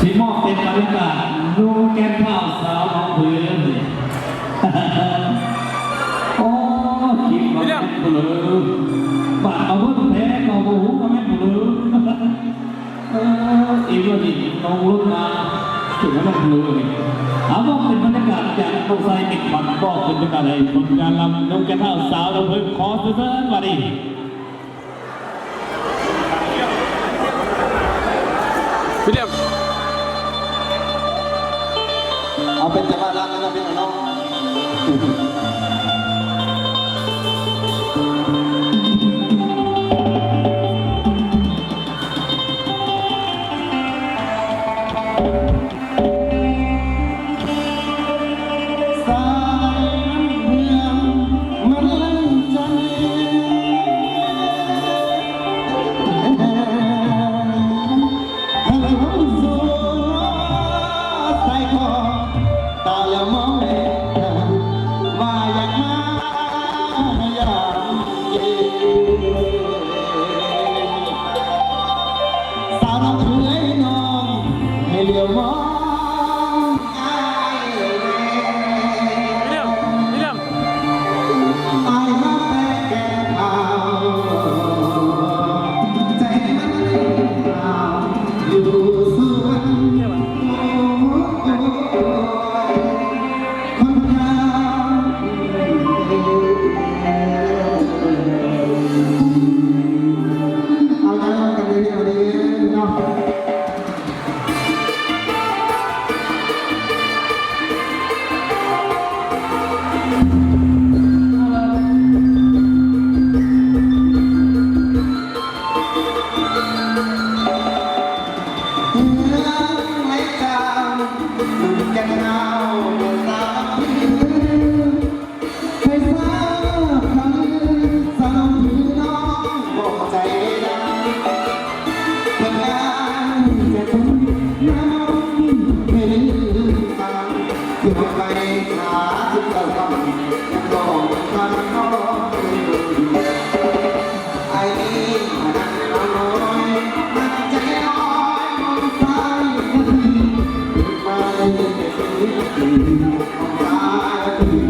ຊິມອບເປັນບັນຍາກາດນຸ່ງແກ່ນທ້າວສາວໜອງຜື່ນນີ້. ໂອ້ ຄິດວ່າແມ່ນຜູ້ເລີ ບາດມາເບິ່ງແທ້ກໍບໍ່ຮູ້ວ່າແມ່ນຜູ້ເລີ. ເອີ ອີກວ່ານີ້ນ້ອງລຸ້ນມາ ຖືວ່າແມ່ນຜູ້ເລີນີ້. ເອົາ ມອບເປັນບັນຍາກາດຈາກນ້ອງຊາຍເກັບບັດ ບອກເປັນຈັງໃດ ຜົນງານລຳນຸ່ງແກ່ນທ້າວສາວໜອງຜື່ນ ຂໍເຊີນບາດນີ້. ວິລຽມ ເອົາເປັນຈັງຫວະລຳນະພີ່ນ້ອງເນາະ. ສາຍນ້ຳເຮືອງມາແລງຈັນ ໃຫ້ລົງສູ່ສາຍຄອ ຕາລະມອງແລ ວ່າຢາກມາ ສາວນ້ອງເອີຍນ້ອງ ໃຫ້ຫຼຽວມອງອ້າຍແດ່. ອ້າຍມາແຕ່ແກ່ນທ້າວ ໃຈມັນເປັນລາວ ຢູ່ສວນ ໂອ້ຍ ຄົນງາມ ເອົາໃຈນຳກັນເດີ ເດີເນາະ. ເຮືອນໃນກາງແກ່ນເງົາ ສາວ ໃຫ້ຊາວຄຳສາວ ພີ່ນ້ອງບໍ່ໃຈດຳ ເພິ່ນກາຍຈະຄົນນຳເພິ່ນຕາມ ທີ່ໄປຫາທີ່ເຈົ້າຄຳ ຍັງບໍ່ທັນນອນ ອ້າຍນີ້ມັກນ້ອຍ ມັກໃຈນ້ອຍ ມອງຊາຍກະດີ ມາເລີຍເປັນເປັນ ມອງຊາຍກະດີ.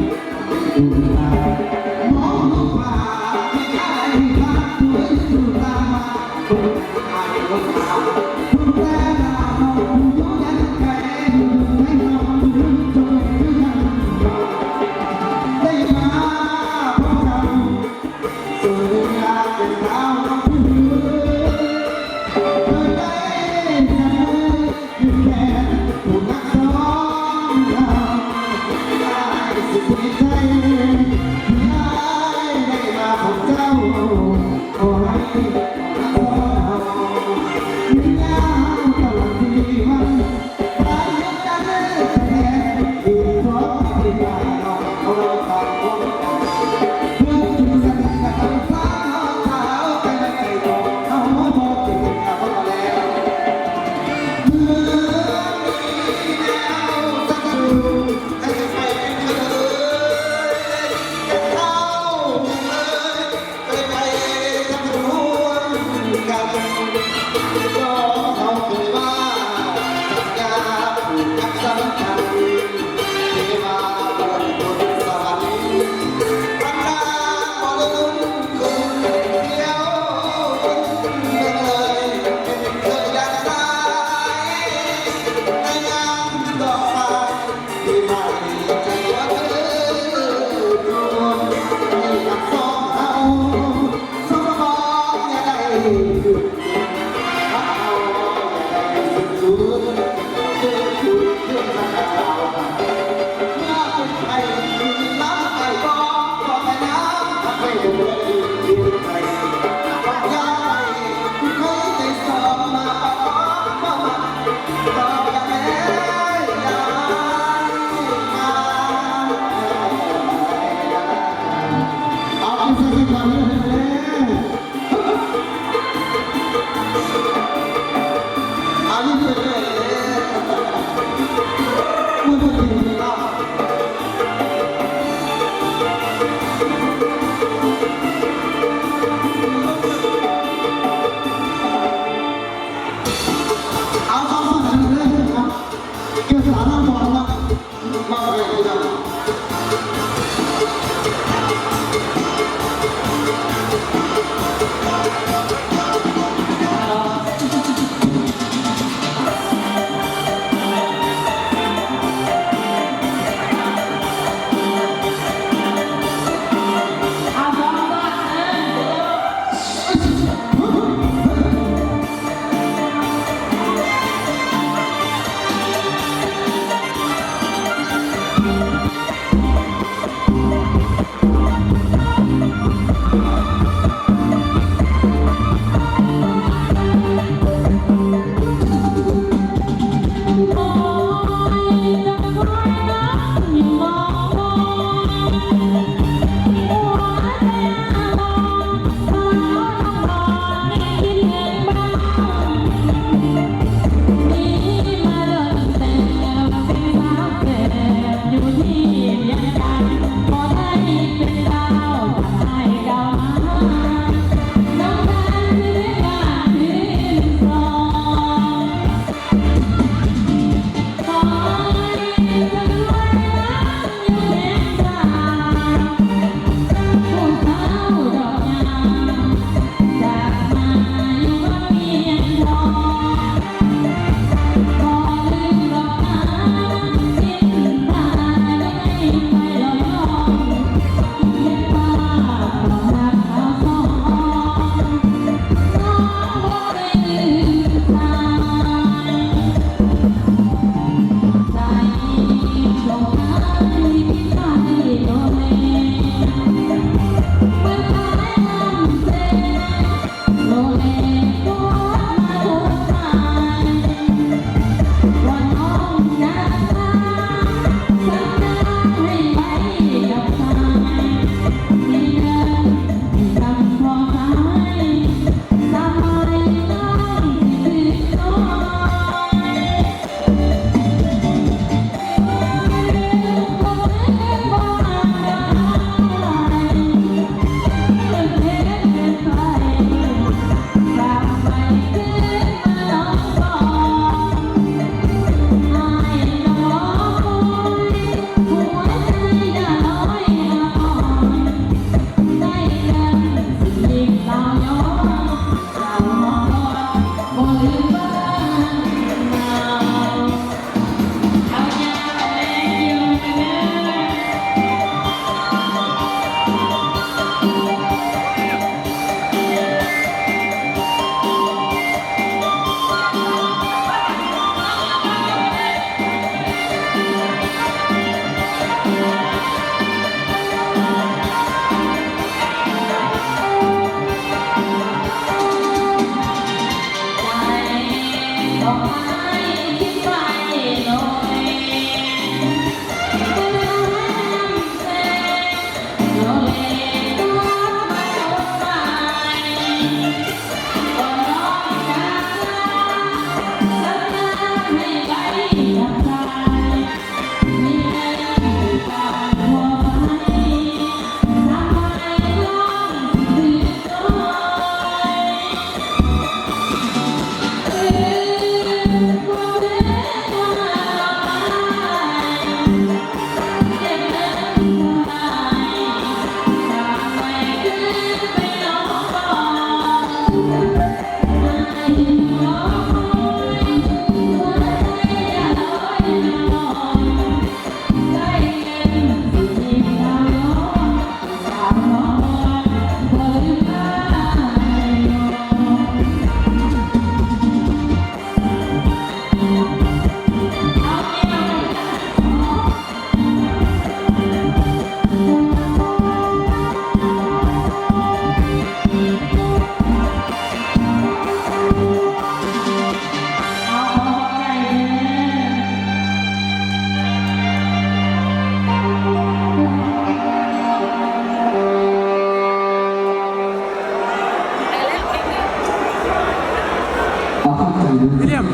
ວິລຽມ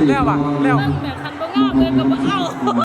ແລ້ວວະ ແລ້ວ ເບິ່ງແບບຄັນບໍ່ງາມເລີຍກໍບໍ່ເອົາ.